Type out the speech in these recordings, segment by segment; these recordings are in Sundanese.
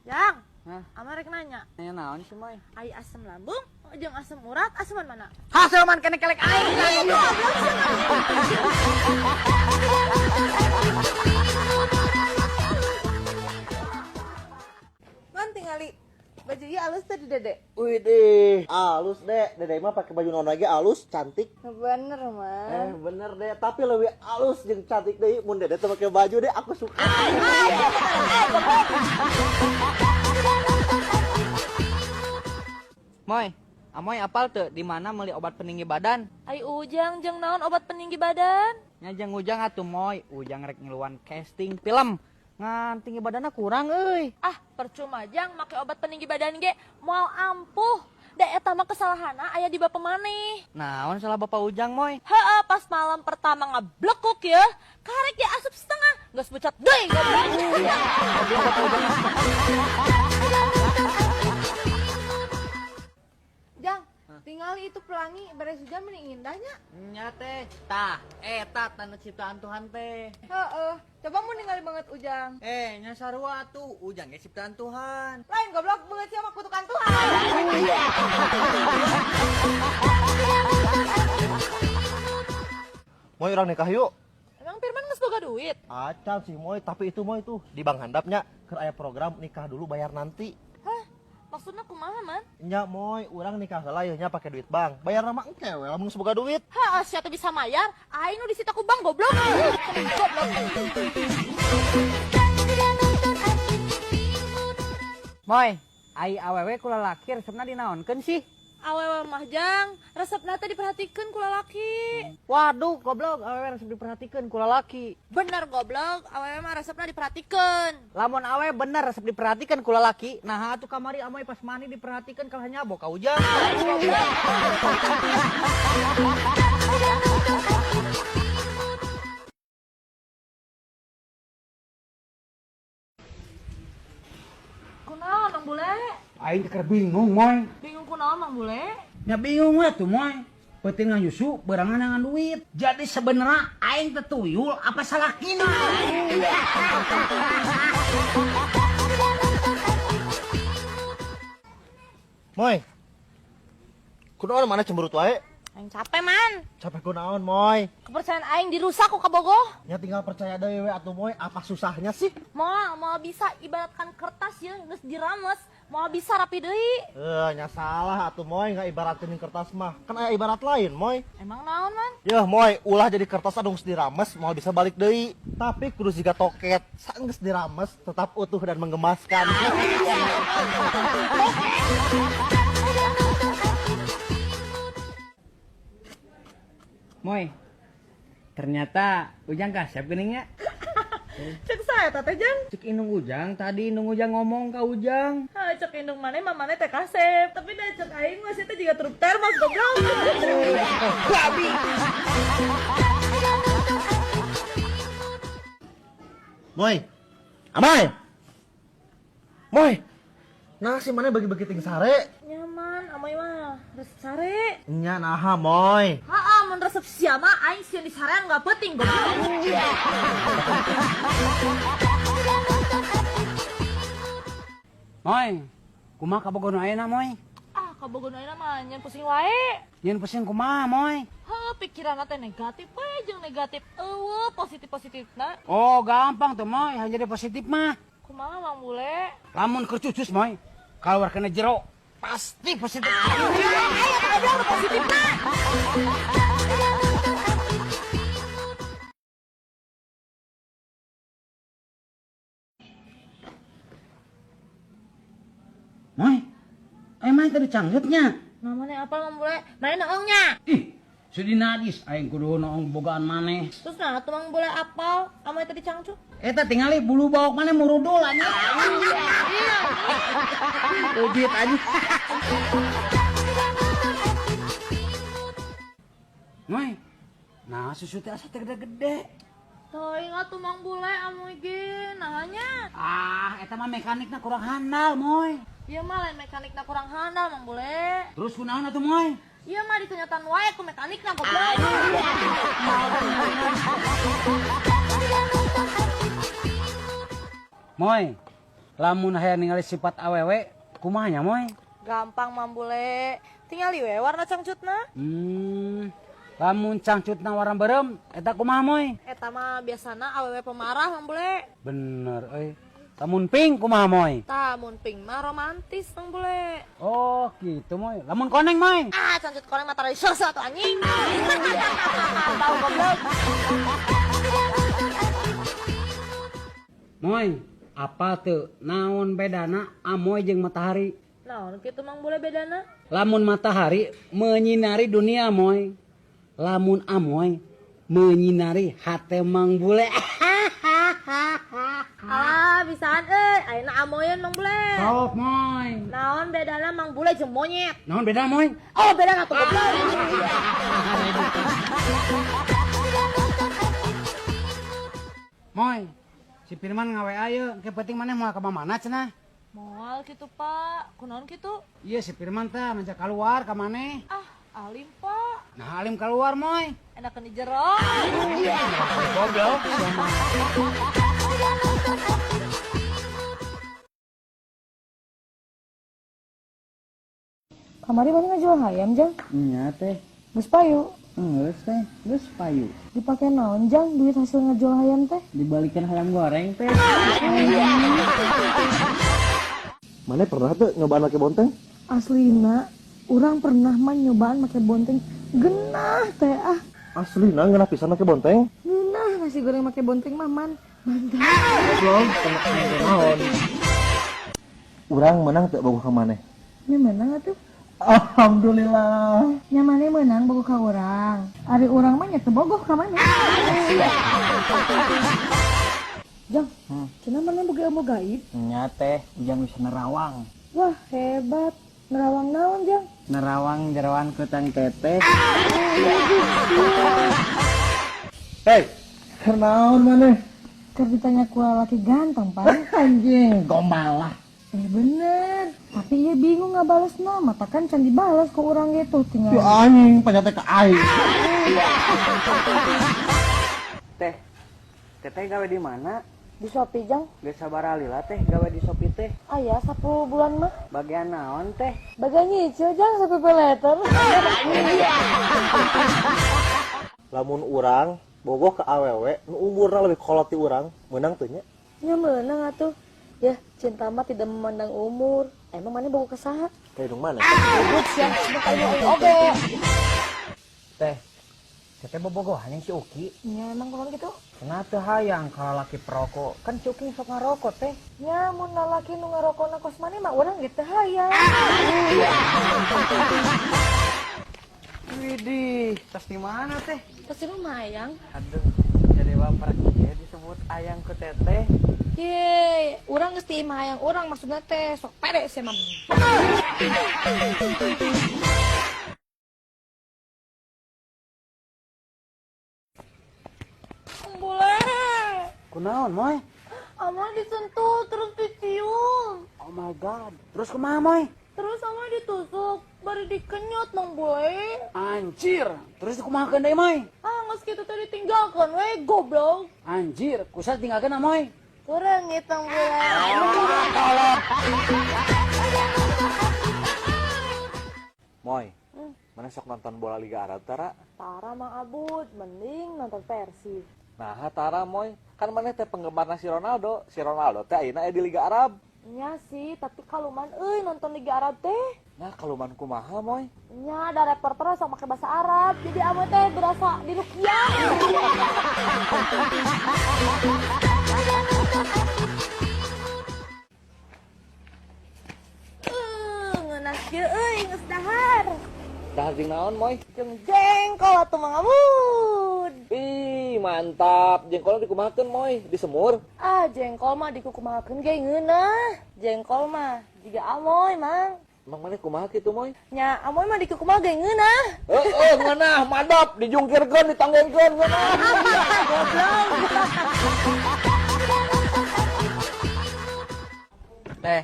Jang, Hah? Amoy rek nanya. Nanya naon sih, Moy? Ai asam lambung jeung asam urat aseman mana? Haseman keneh kelek aing. Man, tingali baju ieu alus teh di Dede. Wih deh, alus deh. Dede mah pakai baju naon lagi alus, cantik. Bener, Man. Eh, bener deh, tapi lebih alus jeung cantik deh mun Dede tuh pakai baju deh, aku suka. Moy, Amoy apal tuh di mana meuli obat peninggi badan? Ai Ujang jeung naon obat peninggi badan? Nya jang Ujang atuh, Moy, Ujang rek ngiluan casting film. Ngan tinggi badanna kurang euy. Ah, percuma Jang make obat peninggi badan ge moal ampuh. Da eta mah kesalahanna aya di bapak maneh. Naon salah bapak Ujang, Moy? Heeh, pas malam pertama ngablekuk ya, karek dia asup setengah, geus bucat deui goblok. Jang, tingali itu pelangi beres hujan mending indahnya. Nya teh, tah eta tanda ciptaan Tuhan teh. Heeh, coba mau ningali banget Ujang. Eh, nya sarua atuh, Ujang ge ciptaan Tuhan. Lain goblok banget sih sama kutukan Tuhan. Moy, urang nikah yuk. Emang Firman geus boga duit? Acan sih, Moy, tapi itu Moy tuh di Bank Handapnya keur aya program nikah dulu bayar nanti. Hah? Maksudnya kumaha, Man? Nya Moy, urang nikah heula yeuh nya pake duit bank. Bayar mah engke we lamun geus boga duit. Hah, sia teh bisa mayar, aing nu disita ku bank goblok. Goblok. Moy, ai awewe ku lalaki resepna dinaonkeun sih? Awewe mah Jang, resepna teh diperhatikeun ku lalaki. Waduh, goblok, awewe resep diperhatikeun ku lalaki. Bener goblok, awewe mah resepna diperhatikeun. Lamun awewe bener resep diperhatikeun ku lalaki, nah atuh kamari Amoy pas mandi diperhatikeun kalah nyabok ka Ujang. Kunaon Mang Bule? Aing teh keur bingung, Moy. Bingung kunaon Mang Bule? Nya bingung we tuh, Moy. Peuting nganyusu berangan dengan duit. Jadi sebenarnya aing teh tuyul apa salakina? Moy. Kunaon mana cemberut wae? Aing capek, Man. Capek kunaon, Moy? Kepercayaan aing dirusak ku kabogoh. Nya tinggal percaya deui we atuh Moy, apa susahnya sih? Moal, moal bisa ibaratkan kertas ya, geus dirames, moal bisa rapi deui. Eh, nya salah atuh Moy, nggak ibaratkeun jeung kertas mah. Kan aya ibarat lain, Moy. Emang naon, Man? Yeuh, Moy, ulah jadi kertas anu geus dirames moal bisa balik deui. Tapi kudu siga toket, saenggeus dirames tetap utuh dan menggemaskan. Moy, ternyata Ujang kasep geuning nya. Cek saya teh Jang. Cek indung Ujang, tadi indung Ujang ngomong ka Ujang. Ha, cek indung maneh mah maneh teh kasep, tapi da cek aing mah sia teh jiga truk termos goblok. Babi. Moy. Amai. Moy. Nah, si mana bagi-bagi ting sare? Nyaman, Amoy mah resep sare. Nya naha, Moy. Heeh, mun resep sia mah aing sieun disarean nggak penting goblok. Moy, kumaha kabogoh nu ayeuna, Moy? Ah, kabogoh nu ayeuna mah nyen pusing wae. Nyen pusing kumaha, Moy? Heuh, pikiranna teh negatif we jeung negatif eueuh positif-positifna. Oh, gampang tuh, Moy, hanya jadi positif mah. Kumaha Mang Bule? Lamun keur cucus, Moy, keluar kena jero, pasti positif. Ayo goblok positifna. Moy, emang tadi canggutnya? Namanya apa Mang Bule? Mana noongnya? Ih, sudi najis aing kudu noong bogaan maneh. Terus nah tuh Mang Bule apal amoy tadi cangcut? Eta tingali bulu bawok maneh murudul anjing. Iya. Ujit anjing. Moy, nah susu teh asa teh gede-gede. Teuing atuh Mang Bule amoy ge nahanya. Ah, eta mah mekanikna kurang handal, Moy. Ieu mah lain mekanikna kurang handal Mang Bule. Terus kunaon atuh, Moy? Ieu mah di kenyataan wae ku mekanikna goblok. Moy, Lamun hayang ningali sifat awewe kumaha nya Moy? Gampang Mang Bule. Tingali we warna cangcutna. Lamun cangcutna warna beureum eta kumaha Moy? Eta mah biasana awewe pemarah Mang Bule. Bener euy. Lamun pink kumaha Moy? Tah mun pink mah romantis Mang Bule. Oh gitu Moy. Lamun koneng Moy? Ah cangcut koneng mah tradisional atuh anjing. Tahu goblok. Moy, apa tuh naon bedana amoy jeung matahari? Naon kitu Mang Bule bedana? Lamun matahari menyinari dunia Moy. Lamun amoy menyinari hate Mang Bule. Alah, bisaan euy, ayeuna amoyeun Mang Bule. Sok Moy. Naon bedana Mang Bule jeung monyet? Naon beda Moy? Oh, beda atuh goblok. Moy, si Firman ngawe ieu, engke penting maneh moal ka mana cenah? Moal kitu, Pak. Kunaon kitu? Iya si Firman teh ngajak keluar ka maneh. Ah, alim, Pak. Nah, alim keluar Moy. Enakeun di jero. Goblok. Kamari mana ngajual hayam, Jang? Nya teh. Geus payu. Geus teh, geus payu. Dipake naon, Jang, duit hasil ngajual hayam teh? Dibalikin hayam goreng teh. Mana pernah tuh nyobaan make bonteng? Aslina, urang pernah mah nyobaan make bonteng. Genah teh ah. Aslina ngeunah pisan make bonteng? Ngeunah nasi goreng make bonteng mah man. Mantap. Goblok, naon. Urang menang teu bogoh ka maneh? Nya menang atuh. Alhamdulillah. Nya maneh meunang bogoh ka urang. Ari urang mah nya teu bogoh ka maneh. Jang, cenah maneh boga ilmu gaib? Nya teh, ujang bisa nerawang. Wah, hebat. Nerawang naon, Jang? Nerawang jeroan kutang teteh. Hei, kunaon maneh? Keur ditanya ku lalaki ganteng, Pak. Anjing, gombal lah. Bener. Tapi ieu bingung ngabalesna, mata kan can dibales ku urang gitu tinggal. Ya anjing, panyate ka aing. Teh, teteh gawe di mana? Di Shopee, Jang. Geus sabaraha lila teh gawe di Shopee teh? Aya 10 bulan mah. Bagian naon teh? Bagian nyicil, Jang, Shopee Pay Later. Lamun urang bogoh ka awewe nu umurna lebih kolot ti urang, meunang teu nya? Nya meunang atuh. Ya, cinta mah tidak memandang umur. Emang mana bogoh ka saha? Ka indung mana? Ribut sia, nu ka indung aing oge. Teh, teteh bobogohan yang si Uki. Nya emang kunaon kitu? Cenah teu hayang ka lalaki perokok. Kan si Uki sok ngarokok teh. Nya mun lalaki nu ngarokona kos maneh mah urang ge teu hayang. Widih, tas di mana teh? Tas di rumah ayang. Aduh, jadi baper kieu disebut ayang ku teteh. Ye, urang geus ti imah hayang urang maksudna teh sok pede sia mah. Bule. Kunaon, Moy? Amoy disentuh terus dicium. Oh my god. Terus kumaha, Moy? Terus amoy ditusuk, baru dikenyot Mang Bule. Anjir, terus dikumahakeun deui, Moy? Ah, geus kitu teh ditinggalkeun we, goblok. Anjir, kusa tinggalkeun Amoy. Kurang ngitung Bule. Moy, mana sok nonton bola Liga Arab tara? Tara Mang Abud, mending nonton Persib. Nah, tara Moy, kan maneh teh penggemarna si Ronaldo. Si Ronaldo teh ayeuna aya di Liga Arab. Nya sih, tapi kaluman euy nonton Liga Arab teh. Nah, kaluman kumaha Moy? Nya ada reporter sok make bahasa Arab, jadi amoy teh berasa di rukiah. Ngeunah kieu euy geus dahar. Dahar jeung naon Moy? Jeung jengkol atuh Mang Abud. Ih, mantap. Jengkolna dikumahakeun Moy? Disemur? Ah, jengkol mah dikukumahakeun ge ngeunah. Jengkol mah jiga amoy, Mang. Emang maneh kumaha kitu Moy? Nya amoy mah dikukumaha ge ngeunah. Heeh, ngeunah, madap, dijungkirkeun, ditanggengkeun, ngeunah. Goblok. Teh,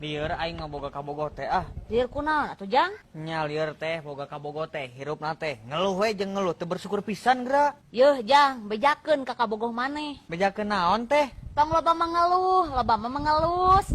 lieur aing ngaboga kabogoh teh ah. Lieur kunaon atuh, Jang? Nya lieur teh boga kabogoh teh, hirupna teh ngeluh we jeung ngeluh teu bersyukur pisan geura. Yeuh, Jang, bejakeun ka kabogoh maneh. Bejakeun naon teh? Tong loba mengeluh, loba mah mengelus.